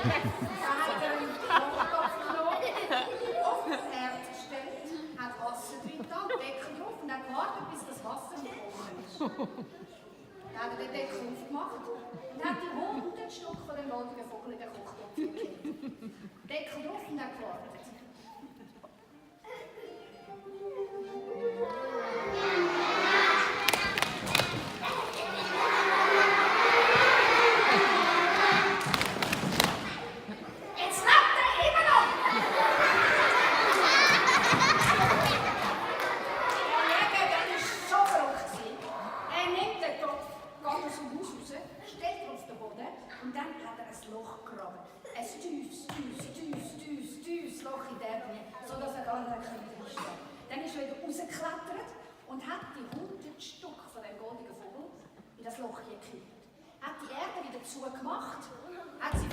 hat er einen Kochtopf genommen, auf das Herd gestellt, hat Wasser drin getan, Deckel drauf und hat gewartet, bis das Wasser gekocht ist. Dann hat er den Deckel aufgemacht und hat die 100 Stück von dem goldigen Vogel in den Kochtopf gekippt. Deckel drauf und hat gewartet. Und dann hat er ein Loch gegraben. Ein tiefes Loch in der Erde, sodass er gar nicht reinstehen konnte. Dann ist er wieder rausgeklettert und hat die 100 Stück von dem goldigen Vogel in das Loch gekippt. Hat die Erde wieder zugemacht, hat sie